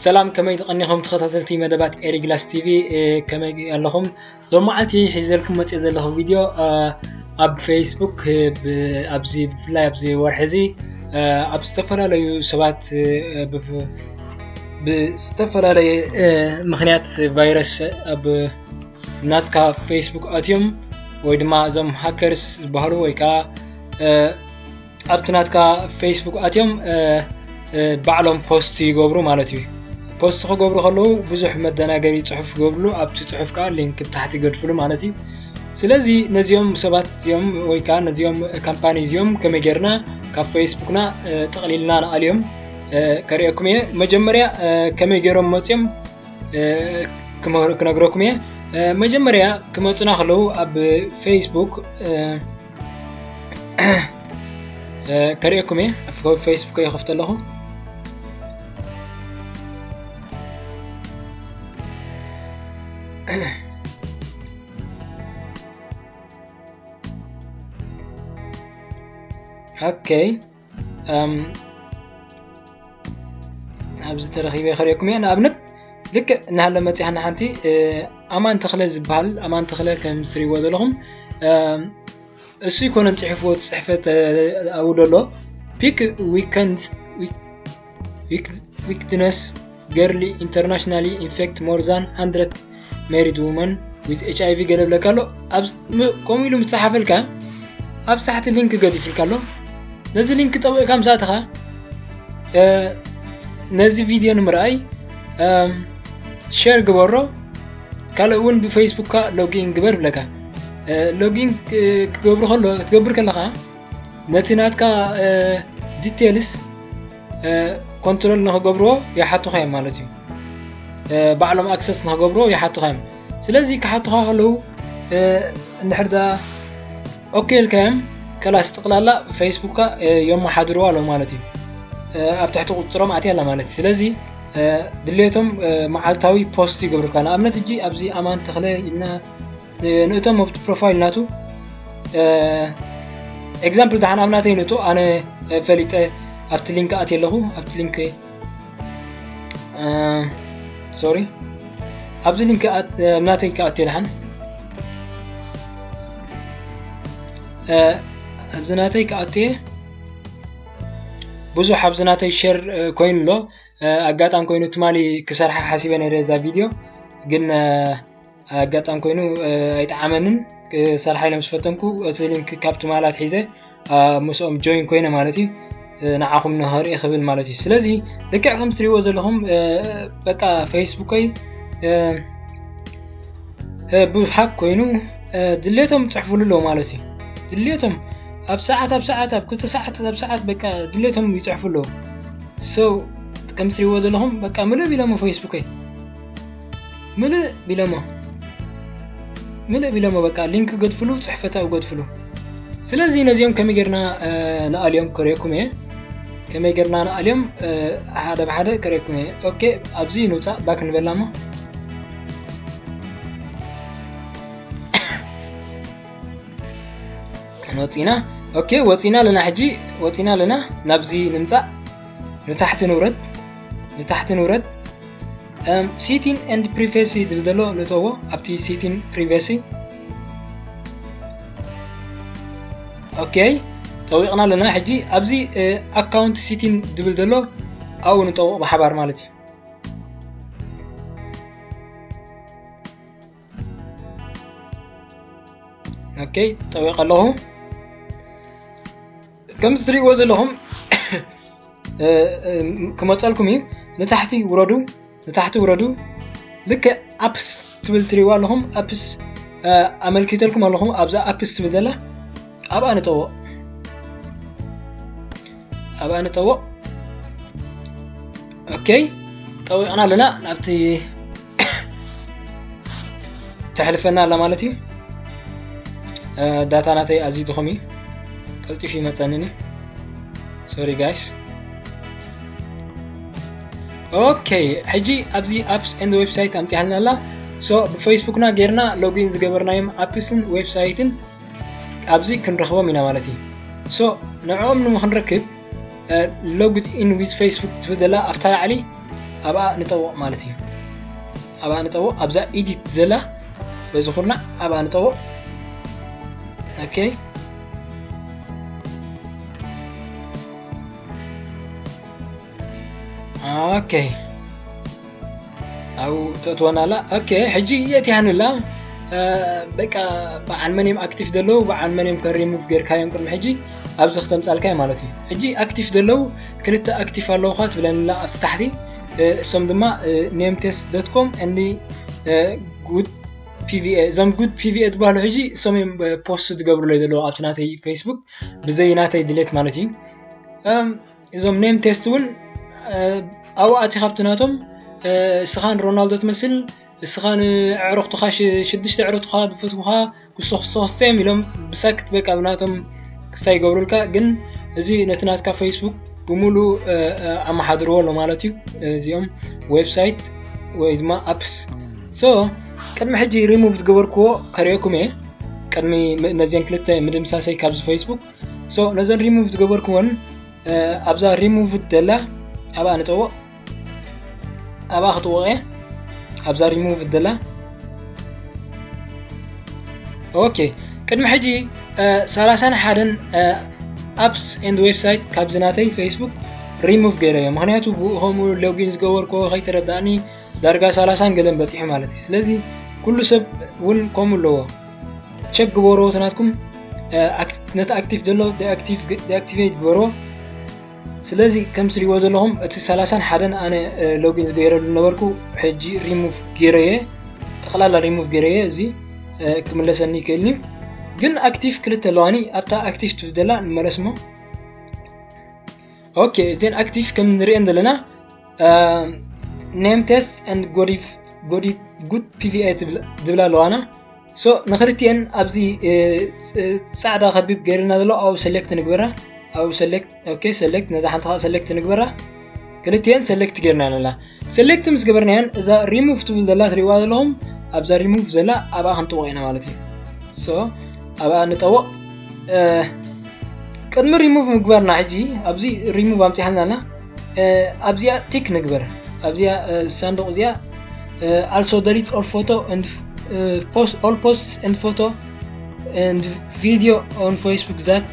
ሰላም፣ ከመይ ተቐኒኹም ተኸታተልቲ መደባት ኤሪ ግላስ ቲቪ? ከመይ ኣለኹም? ሎማዓልቲ ሒዘልኩም መፅእ ዘለኹ ቪድዮ ኣብ ፌስቡክ፣ ኣብዚ ብፍላይ ኣብዚ ወርሒ እዚ ኣብ ዝተፈላለዩ ሰባት ብዝተፈላለየ ምክንያት ቫይረስ ኣብ ናትካ ፌስቡክ ኣትዮም ወይ ድማ እዞም ሃከርስ ዝበሃሉ ወይ ከዓ ኣብቲ ናትካ ፌስቡክ ኣትዮም ባዕሎም ፖስት ይገብሩ ማለት እዩ። ፖስት ክገብሩ ከለዉ ብዙሕ መደናገሪ ፅሑፍ ይገብርሉ፣ ኣብቲ ፅሑፍ ከዓ ሊንክ ብታሕቲ ይገድፍሉ ማለት እዩ። ስለዚ ነዚኦም ሰባት እዚኦም ወይ ከዓ ነዚኦም ካምፓኒ እዚኦም ከመይ ጌርና ካብ ፌስቡክና ጠቕሊልና ንኣልዮም ከርእየኩም እየ። መጀመርያ ከመይ ገይሮም መፅዮም ክነግረኩም እየ። መጀመርያ ክመፁና ከለዉ ኣብ ፌስቡክ ከርእየኩም እየ። ኣብ ፌስቡክ ይኸፍት ኣለኹ። ኦኬ፣ ኣብዚ ተረኺበ ከርእየኩም እየ። ንኣብነት ልክዕ እናሃለ መፂሃና ሓንቲ ኣማን ተኽለ ዝበሃል፣ ኣማን ተኽለ ከም ትሪእዎ ዘለኹም እሱ ይኮነን ፅሒፍዎ፣ ፅሕፈት ኣብኡ ደሎ pick weakness girl internationally infect more than hundred married women with H I V ገለ ብለካ ኣሎ። ከምኡ ኢሉ ምፅሓፈልካ ኣብ ሳሕቲ ሊንክ ገዲፍልካ ኣሎ። ነዚ ሊንክ ጠዊቕካ ምስ ኣተኻ ነዚ ቪድዮ ንምርኣይ ሸር ግበሮ። ካልእ እውን ብፌስቡክካ ሎጊን ግበር ብለካ። ሎጊን ክገብሩ ከሎ ክትገብር ከለኻ ነቲ ናትካ ዲቴልስ ኮንትሮል ንክገብርዎ ይሓቱኻ እዮም ማለት እዩ። ባዕሎም ኣክሰስ ንክገብርዎ ይሓቱኻ እዮም። ስለዚ ክሓቱኻ ከለዉ እንድሕር ዳ ኦኬ ኢልካዮም ከላስ ጠቕላላ ፌስቡክካ የመሓድርዋ ኣለዉ ማለት እዩ። ኣብ ትሕቲ ቁፅሮም ኣትያ ኣላ ማለት እዩ። ስለዚ ድሌቶም መዓልታዊ ፖስት ይገብሩካ። ንኣብነት እጂ ኣብዚ ኣማን ተኽለ ኢልና ንእቶም ኣብቲ ፕሮፋይል ናቱ ኤግዛምፕል ደሓን ኣብ ናተይ ንእቶ ኣነ ፈሊጠ ኣብቲ ሊንክ ኣትየ ኣለኹ። ኣብቲ ሊንክ ሶሪ ኣብዚ ሊንክ ናተይ ክኣትየ ደሓን ኣብዚ ናተይ ክኣትየ ብዙሕ ኣብዚ ናተይ ሸር ኮይኑ ኣሎ። ኣጋጣሚ ኮይኑ ትማሊ ክሰርሓ ሓሲበ ነይረ እዛ ቪድዮ፣ ግን ኣጋጣሚ ኮይኑ ኣይጠዓመንን። ክሰርሓ ኢለ ምስ ፈተንኩ እቲ ሊንክ ካብ ትማሊ ኣትሒዘ ምስኦም ጆይን ኮይነ ማለት እዩ። ንዓኹም ንኸርኢ ክብል ማለት እዩ። ስለዚ ልክዕ ከም ትሪእዎ ዘለኹም በቃ ፌስቡከይ ብሃክ ኮይኑ ድሌቶም ይፅሕፉሉ ኣለዉ ማለት እዩ። ድሌቶም ኣብ ሰዓት ኣብ ሰዓት ኣብ ክልተ ሰዓት ኣብ ሰዓት በቃ ድሌቶም ይፅሕፉ ኣለዉ። So ከም ትሪእዎ ዘለኹም በቃ ምልእ ቢሎሞ ፌስቡከይ ምልእ ቢሎሞ ምልእ ቢሎሞ በቃ ሊንክ ገድፍሉ፣ ፅሕፈት ኣብኡ ገድፍሉ። ስለዚ ነዚኦም ከመይ ጌርና ንኣልዮም ከርእየኩም እየ። ከመይ ጌርና ንኣልዮም ሓደ ብሓደ ከርእየኩም እየ። ኦኬ ኣብዚ ንውፃእ ባክ ንበላ እሞ ወፂና። ኦኬ ወፂና ኣለና። ሕጂ ወፂና ኣለና። ናብዚ ንምፃእ ንታሕቲ ንውረድ፣ ንታሕቲ ንውረድ። Setting and privacy ዝብል ዘሎ ንእተዎ ኣብቲ setting privacy። ኦኬ ጠዊቕና ኣለና። ሕጂ ኣብዚ ኣካውንት setting ዝብል ዘሎ ኣብኡ ንጠውቕ ብሓባር ማለት እዩ። ኦኬ ጠዊቐ ኣለኹ። ከምዚ ትሪእዎ ዘለኹም ክመፀልኩም እዩ። ንታሕቲ ውረዱ፣ ንታሕቲ ውረዱ። ልክዕ ኣፕስ ትብል ትሪእዋ ኣለኹም። ኣፕስ ኣመልኪተልኩም ኣለኹም። ኣብዛ ኣፕስ ትብል ዘላ ኣብኣ ንጠወቕ፣ ኣብኣ ንጠወቕ። ኦኬ ጠዊቕና ኣለና። ናብቲ ተሕልፈና ኣላ ማለት እዩ። ዳታ ናተይ ኣዝዩ ድኹም እዩ፣ ቀልጢፉ ይመፀንን እዩ። ሶሪ ጋይስ። ኦኬ ሕጂ ኣብዚ ኣፕስ ኤንድ ዌብሳይት ኣምፂኣልና ኣላ። ሶ ብፌስቡክና ጌርና ሎጊን ዝገበርናዮም ኣፕስን ዌብሳይትን ኣብዚ ክንረኽቦም ኢና ማለት እዩ። ሶ ንዕኦም ንክንረክብ ሎግድ ኢን ዊዝ ፌስቡክ ትብል ዘላ ኣብታ ላዕሊ ኣብኣ ንጠውቕ ማለት እዩ። ኣብኣ ንጠውቕ፣ ኣብዛ ኤዲት ዘላ በዚ ኩርናዕ ኣብኣ ንጠውቕ። ኦኬ። ኦኬ። ኣብኡ ተእትወና ኣላ። ኦኬ፣ ሕጂ የእትያንላ። በቃ በዓል መን እዮም ኣክቲቭ ዘለዉ፣ በዓል መን እዮም ከሪሙቭ ጌርካዮም ቅድሚ ሕጂ ኣብዚ ክተምጻልካ እዩ ማለት እዩ። ሕጂ ኣክቲቭ ዘለዉ ክልተ ኣክቲቭ ኣለዉኻ ትብለንላ ኣብቲ ታሕቲ። እሶም ድማ ኔም ቴስት ዶት ኮም and ጉድ ፒቪኤ። እዞም ጉድ ፒቪኤ ዝበሃሉ ሕጂ እሶም እዮም ፖስት ዝገብሩለይ ዘለዉ ኣብቲ ናተይ ፌስቡክ ብዘይ ናተይ ድሌት ማለት እዩ። እዞም ኔም ቴስት እውን ኣብኡ ኣቲ ካብቲ ናቶም እስኻ ንሮናልዶ ትመስል፣ እስኻ ንኣዕሩኽትኻ፣ ሽዱሽተ ኣዕሩኽትኻ ዝፈትዉኻ ክሶኽሶኽስተ እዮም ኢሎም ብሳክት በቃ ብናቶም ክስታይ ይገብሩልካ። ግን እዚ ነቲ ናትካ ፌስቡክ ብምሉእ ኣመሓድርዎ ኣሎ ማለት እዩ። እዚኦም ዌብሳይት ወይ ድማ ኣፕስ። ሶ ቅድሚ ሕጂ ሪሙቭ ዝገበርክዎ ከርእየኩም እየ፣ ቅድሚ ነዚአን ክልተ ምድምሳሰይ ካብዚ ፌስቡክ። ሶ ነዘን ሪሙቭ ዝገበርክወን ኣብዛ ሪሙቭ ደላ ኣብኣ ንጠውቕ። ኣብኣ ክጥውቕ እየ፣ ኣብዛ ሪሙቭ ደላ። ኦኬ፣ ቅድሚ ሕጂ ሰላሳን ሓደን ኣፕስ ኤንድ ዌብሳይት ካብዚ ናተይ ፌስቡክ ሪሙቭ ገይረዮ። ምኽንያቱ ብኡ ከምኡ ሎጊን ዝገበርክዎ ከይተረዳእኒ ዳርጋ ሰላሳን ገለን በፂሑ ማለት እዩ። ስለዚ ኩሉ ሰብ እውን ከምኡ ኣለዎ። ቸክ ግበርዎ፣ እቲ ናትኩም ነቲ ኣክቲቭ ዘሎ ዲኣክቲቬት ግበርዎ። ስለዚ ከም ትሪእዎ ዘለኹም እቲ ሰላሳን ሓደን ኣነ ሎጊን ዝገይረሉ ነበርኩ፣ ሕጂ ሪሙቭ ገይረየ፣ ጠቕላላ ሪሙቭ ገይረየ። እዚ ክምለሰኒ ይክእልኒ፣ ግን ኣክቲቭ ክልተ ኣለዋኒ። ኣብታ ኣክቲቭ ትብል ዘላ ንመለስ እሞ። ኦኬ፣ እዘን ኣክቲቭ ከም ንሪኤን ዘለና ኔም ቴስት ኤንድ ጉድ ፒቪኤ ዝብላ ኣለዋና። ሶ ንክልቲኤን ኣብዚ ፃዕዳ ከቢብ ገይርና ዘሎ ኣብኡ ሰሌክት ንግበራ። ኣብኡ ሰሌክት፣ ኦኬ፣ ሰሌክት፣ ነዛ ሓንቲ ከዓ ሰሌክት ንግበራ። ክልቲኤን ሰሌክት ገይርና ኣለና። ሰሌክት ምስ ገበርናየን እዛ ሪሙቭ ትብል ዘላ ትሪእዋ ዘለኹም፣ ኣብዛ ሪሙቭ ዘላ ኣብኣ ክንጥውቕ ኢና ማለት እዩ። ሶ ኣብኣ ንጠውቕ። ቅድሚ ሪሙቭ ምግባርና ሕጂ ኣብዚ ሪሙቭ ኣምፂሓልና ኣላ። ኣብዚኣ ቲክ ንግበር። ኣብዚኣ ሳንዱቕ እዚኣ also delete all photo and post, all posts and photo and video on Facebook that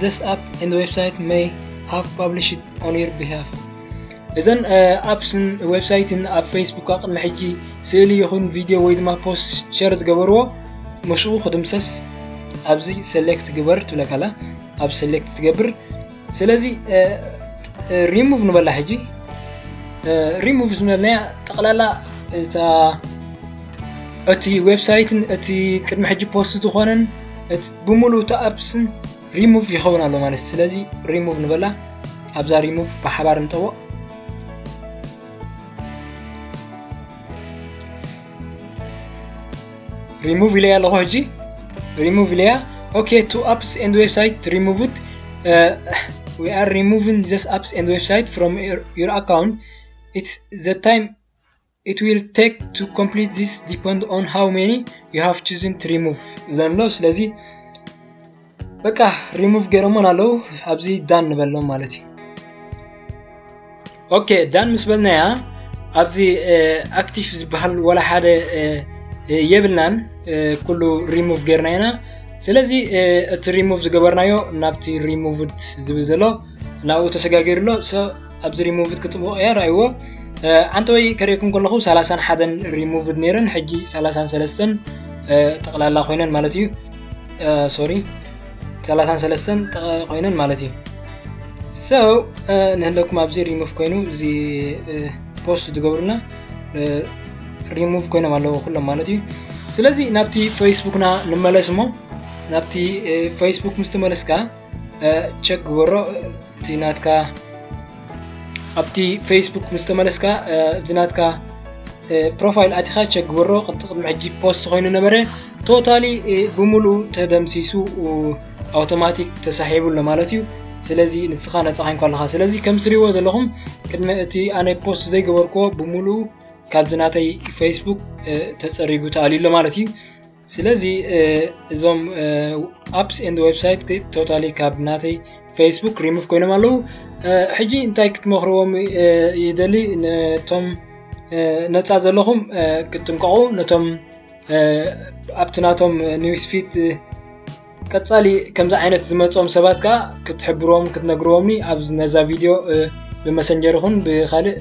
this app and website may have published on your behalf። እዘን ኣፕስን ዌብሳይትን ኣብ ፌስቡክ ቅድሚ ሕጂ ስእሊ ይኹን ቪድዮ ወይ ድማ ፖስት ሸር ዝገበርዎ ምስኡ ክድምሰስ ኣብዚ ሰሌክት ግበር ትብለካ ኣላ። ኣብ ሰሌክት ትገብር። ስለዚ ሪሙቭ ንበላ ሕጂ። ሪሙቭ ዝበልናያ ጠቕላላ እታ እቲ ዌብሳይትን እቲ ቅድሚ ሕጂ ፖስት ዝኾነን ብምሉእ እቲ ኣፕስን ሪሙቭ ይኸውን ኣሎ ማለት እዩ። ስለዚ ሪሙቭ ንበላ፣ ኣብዛ ሪሙቭ ብሓባር ንጠውቕ። ሪሙቭ ኢለያ ኣለኹ ሕጂ። ሪሙቭ ኢለያ። Okay, two apps and website removed. We are removing these apps and website from your account. It's the time it will take to complete this depend on how many you have chosen to remove ይብለና ኣሎ። ስለዚ በቃ ሪሙቭ ገይሮሞን ኣለዉ። ኣብዚ ዳን ንበሎም ማለት እዩ። ኦኬ፣ ዳን ምስ በልናያ ኣብዚ ኣክቲቭ ዝበሃል ወላ ሓደ የብልናን፣ ኩሉ ሪሙቭ ገይርና ኢና። ስለዚ እቲ ሪሙቭ ዝገበርናዮ ናብቲ ሪሙቭድ ዝብል ዘሎ ናብኡ ተሰጋጊሩ ኣሎ። ኣብዚ ሪሙቭድ ክጥውቕ እያ፣ ርኣይዎ። ዓንተወይ ከርእየኩም ከለኹ ሰላሳን ሓደን ሪሙቭድ ነይረን፣ ሕጂ ሰላሳን ሰለስተን ጠቕላላ ኮይነን ማለት እዩ። ሶሪ፣ ሰላሳን ሰለስተን ኮይነን ማለት እዩ። So ንህለኩም ኣብዚ ሪሙቭ ኮይኑ እዚ ፖስት ዝገብሩና ሪሙቭ ኮይኖም ኣለዉ ኩሎም ማለት እዩ። ስለዚ ናብቲ ፌስቡክና ንመለስ እሞ ናብቲ ፌስቡክ ምስ ተመለስካ ቸክ ግበሮ። እቲ ናትካ ኣብቲ ፌስቡክ ምስ ተመለስካ እዚ ናትካ ፕሮፋይል ኣቲኻ ቸክ ግበሮ። ቅድሚ ሕጂ ፖስት ኮይኑ ነበረ፣ ቶታሊ ብምሉኡ ተደምሲሱ ኣውቶማቲክ ተሳሒቡ ኣሎ ማለት እዩ። ስለዚ ንስኻ ነፃ ኮይንካ ኣለኻ። ስለዚ ከም ትሪእዎ ዘለኹም ቅድሚ እቲ ኣነ ፖስት ዘይገበርክዎ ብምሉኡ ካብዚ ናተይ ፌስቡክ ተፀሪጉ ተኣልዩ ኣሎ ማለት እዩ። ስለዚ እዞም apps and website totally ካብ ናተይ Facebook remove ኮይኖም ኣለዉ። ሕጂ እንታይ ክትመኽርዎም ይደሊ ነቶም ነፃ ዘለኹም ክትጥንቀቑ፣ ነቶም ኣብቲ ናቶም news feed ቀጻሊ ከምዚ ዓይነት ዝመጾም ሰባት ከኣ ክትሕብርዎም ክትነግርዎምኒ ኣብ ነዛ ቪድዮ ብመሰንጀር ይኹን ብኻልእ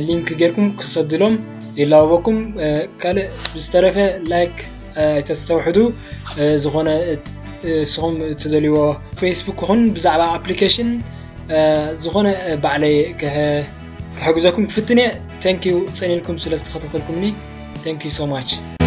link ጌርኩም ክሰድሎም ይላወበኩም። ካልእ ብዝተረፈ like ኣይተስተውሕዱ። ዝኾነ እስኹም እትደልይዎ Facebook ይኹን ብዛዕባ application ዝኾነ ባዕለይ ክሕግዘኩም ክፍትን እየ። Thank you ጸኒልኩም ስለ ዝተኸታተልኩምኒ። Thank you so much።